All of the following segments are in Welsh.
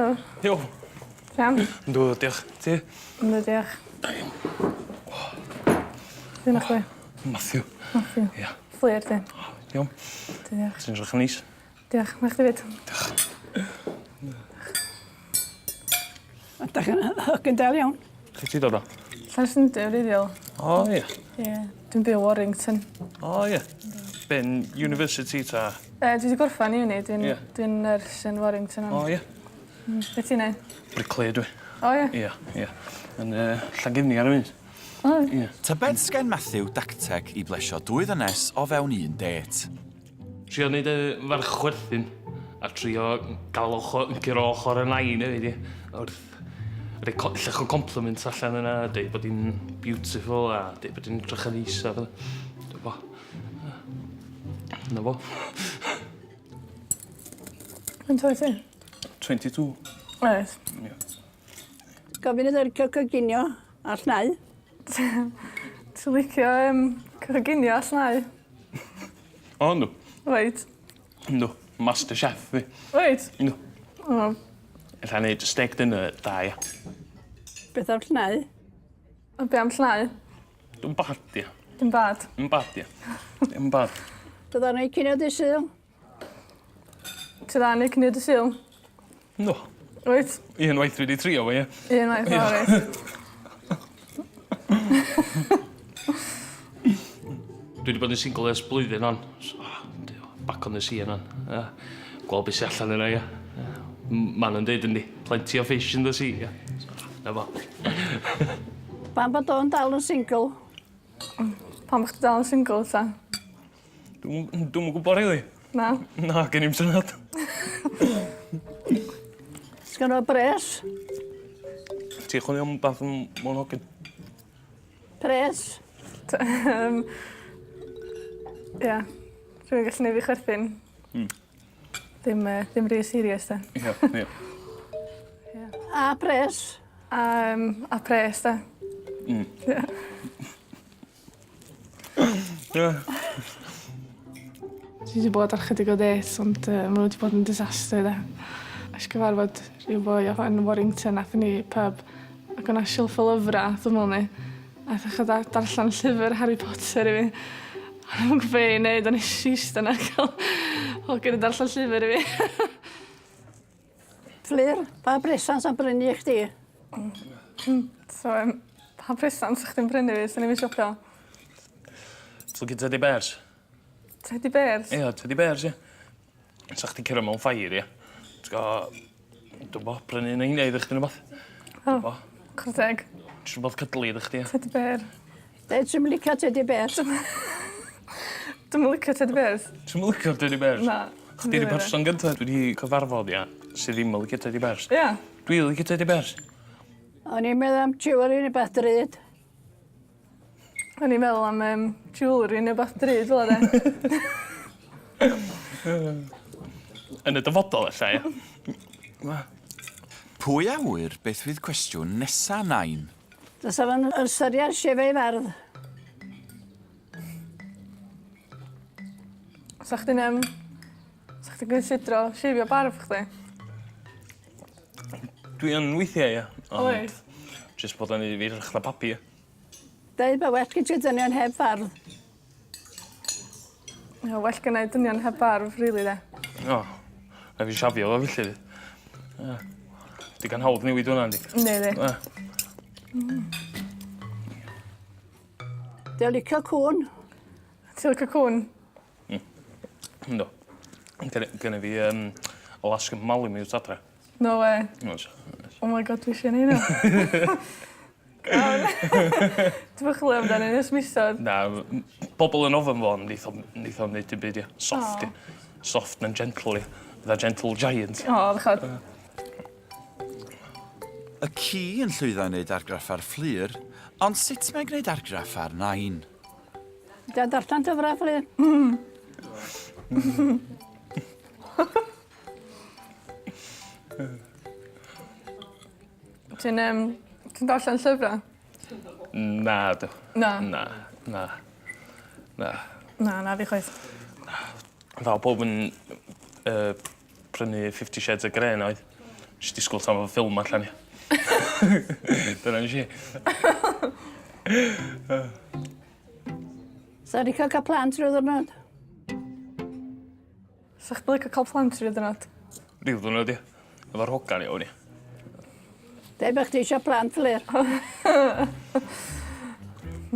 Helo. Yo. Iawn? Yndw, diolch. Ti? Yndw, diolch. Da iawn. Be' 'na chdi? Matthew. Matthew. Ia. Fflur 'di. Iawn. Diolch. Ti'n edrych yn neis. Diolch. Ma' chdi 'fyd. Diolch. Ydach chi'n hogyn del iawn. Lle ti dod o? Llanllindeo wreiddiol. O ie. Ie. Dwi'n byw Warrington. O ie. Be' yn university ta? Yy dwi 'di gorffan uni dwi'n... Ie. Dwi'n nyrs yn Warrington ŵan. O ie? Hmm. Be' ti'n neu'? Briclayer dwi. O ie? Ia ia. Yn yy Llangefni ar y funud. O ie? Ie. Tybed sgen Matthew dacteg i blesio dwy ddynes o fewn un dêt? Trio neud y ferch chwerthin a trio ga'l ocho- guro ochor y nain hefyd ie? Wrth roi co- llych o compliments allan yna a deud bod 'i'n beautiful a deud bod 'i'n edrych yn neis a petha. Dw'bo. 'Na fo. Faint oed ti? 22. Oed. Ie. Gofyn iddo licio coginio a llnau. Ti'n licio yym coginio a llnau? O yndw. Reit. Yndw. Master chef fi. Wyt? Yndw. O. Ella neud steak dinner da ia. Beth am llnau? A be' am llnau? Dim bad ia. Dim bad? Dim bad ia. Dim bad. Dod â ni cinio dy' Sul? Ti dda neud cinio dy' Sul? Yndw. Wyt? Un waith dwi 'di trio fo ie. Un waith o reit. Dwi 'di bod yn single ers blwyddyn ŵan so duw back on the scene ŵan. Ia. Gweld be' sy allan yna ia? Ia. M- ma' nw'n deud yndi? Plenty of fish in the sea ia? So 'na fo. Pam bod o'n dal yn single? Pam bo' chdi dal yn single ta? Dw'm yn dw'm yn gwbo rili. Na? Na gen i'm syniad. Sgynno fo bres? Ti chwilio am wbath m- mewn hogyn? Pres? Yym ia. Rhywun gallu neu' fi chwerthin. Hmm. Ddim yy ddim rhy serious 'de? Ia ia. Ia. A pres. A yym a pres 'de? Hmm. Ia. Ie. Dwi 'di bod ar chydig o dates ond yy ma' n'w 'di bod yn disaster 'de. Esh i gyfarfod rhyw foi o yn Warrington athon ni i pub ac o' 'na shilff o lyfra wrth ymyl ni a nath o dechra darllan llyfr Harry Potter i fi. O'n i'm yn gwbo be' i neud o'n i js ista 'na ca'l hogyn yn darllan llyfr i fi. Fflur, pa bresant am brynu i chdi? So yym pa bresant sa chdi'n prynu fi os o'n i'm yn siopio? Ti'n licio teddy bears? Teddy bears? Ia, teddy bears ia. Sa chdi curo mewn ffair ia? T'go' dw'm 'bo' prynu un o heina iddo chdi ne' wbath. O. Dw'bo. Chware teg. Js rwbath cuddly iddo chdi ia? Teddy bear. Deud dwi'm licio teddy bears. Dwi'm yn licio teddy bears. Ti'm yn licio teddy bears? Na. Chdi 'di person gynta dwi 'di cyfarfod ia sy ddim yn licio teddy bears. Ia? Dwi licio teddy bears. O'n i'n meddwl am jewelry ne' beth drud. O'n i'n meddwl am yym jewellery ne' wbath drud fel 'a 'de? Yn y dyfodol ella ia? Ma'... Pwy a ŵyr beth fydd cwestiwn nesa Nain? Fysa fo'n ystyried siefau fardd. Sa chdi'n yym sa chdi'n cysidro shifio barf chdi? Dwi yn weithia ia. Ond... Wyt? Jyst bod o'n neud i fi edrych fatha pabi ia. Deud bo' well gen ti dynion heb farf. Ia well gennai dynion heb barf rili 'de. O. Rai' fi siafio fo felly fydd. Ia. Digon hawdd newid wnna yndi? Yndi yndi. Ia. Di o licio cŵn? Ti licio cŵn? Hmm. Yndw. Gynna gynna fi yym Alaskan Malamute adra. No way. Oes. Oes. Oh my God dwi isio un o heina. Iawn. Dwi'm yn chwilio amdan un ers misoedd. Na m- pobol yn ofyn fo ond neith o'm neith o'm neud dim byd ia? Soft ia. Soft and gentle ia. Fatha gentle giant. O bechod. Y ci yn llwyddo i wneud argraff ar Fflur, ond sut mae'n gwneud argraff ar Nain? Di o'n darllen llyfrau, Fflur? Ti'n yym ti'n darllen llyfra? Nadw. Na. Na na. Na. Na na fi chwaith. Na. Fel powb yn yy prynu Fifty Shades of Grey 'noedd? Nes i disgwyl tan fod ffilm allan ia. Dyna nes i. Sa licio cael plant rhyw ddwrnod? Sa chdi licio cael plant rhyw ddwrnod? Rhyw ddwrnod ia. Efo'r hogan iawn ia. Deud bod chdi eisiau plant, Fflur.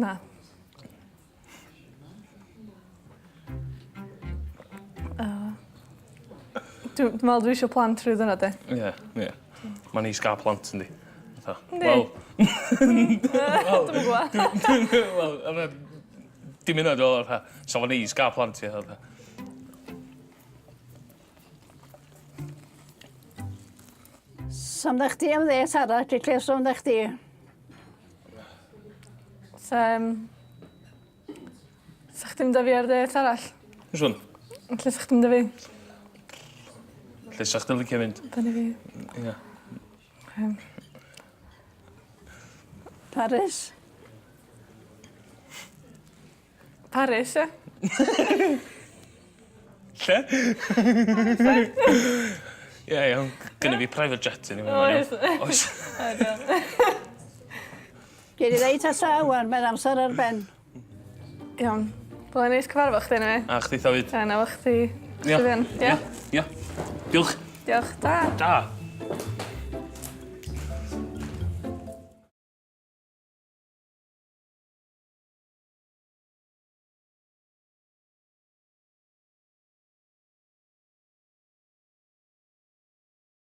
Na. Dwi'n dwi meddwl dwi eisiau plant rhyw ddwrnod, e. Ie, ie. Mae'n neis gael plant yndi. Fatha, Yndi. Wel, Dwi'm yn gwybod. wel, fatha, dim hynna dwi'n meddwl, fatha, sa fo'n neis gael plant, ie, fatha. Sam da chdi am ddes arall, lle lle som da chdi? Sa, um, sa chdi'n mynd â fi ar dêt arall? Swn, Lle sa chdi'n mynd â fi? lle sa chdi'n licio fynd? Fyny fi. Ie. Paris. Paris, ie? Lle? Ie, iawn. Gynna fi private jet yn i Oes. Oes. Gei di ddeud tata wan, mae'r amser ar ben. Iawn. Byddai'n neis cyfarfod chdi, anyway. A chdi hefyd. A na fo chdi. Ia. Ia. Ia. Diolch. Diolch. Da. Da.